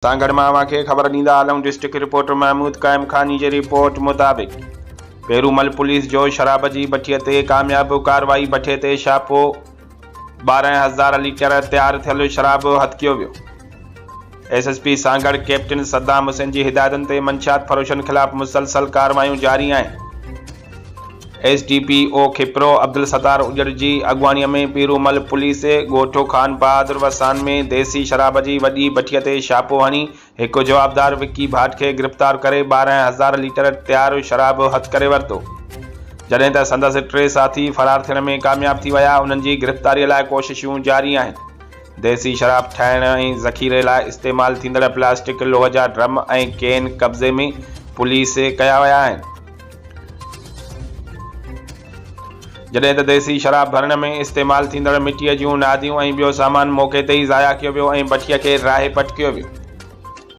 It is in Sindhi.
سانگهڙ مان اوهان کي خبر ڏيندا هلون ڊسٽرڪٽ رپورٽر محمود قائم خاني جي رپورٽ مطابق پيرومل پوليس جو شراب جي بٺي تي ڪامياب ڪارروائي بٺي تي ڇاپو 12000 ليٽر تيار ٿيل شراب هٿ ڪيو ويو S S P Sanghar captain Saddam Hussain جي هدايتن تي منشيات فروشن خلاف مسلسل ڪارروايون جاري آهن. S D P O Khipro Abdul Sattar Ujjar جي اڳواڻي ۾ پيرومل پوليس ڳوٺ خان بهادر وسان ۾ ديسي شراب جي وڏي بٺي تي ڇاپو هڻي هڪ جوابدار وڪي ڀاٽ کي گرفتار ڪري 12000 ليٽر تيار شراب هٿ ڪري ورتو جڏهن ته سندس ٽي ساٿي فرار ٿيڻ ۾ ڪامياب ٿي ويا انهن جي گرفتاري لاء ڪوششون جاري آهن ديسي شراب ٺاهڻ ۽ ذخيري لاء استعمال ٿيندڙ پلاسٽڪ لوهه جا ڊرم ۽ ڪين قبضي ۾ پوليس ڪيا ويا آهن. جڏهن ته ديسي شراب ڀرڻ ۾ استعمال ٿيندڙ مٽيء جون ناديون ۽ ٻيو سامان موقعي تي ئي ضايع ڪيو ويو ۽ بٺيء کي راهي پٽ ڪيو ويو.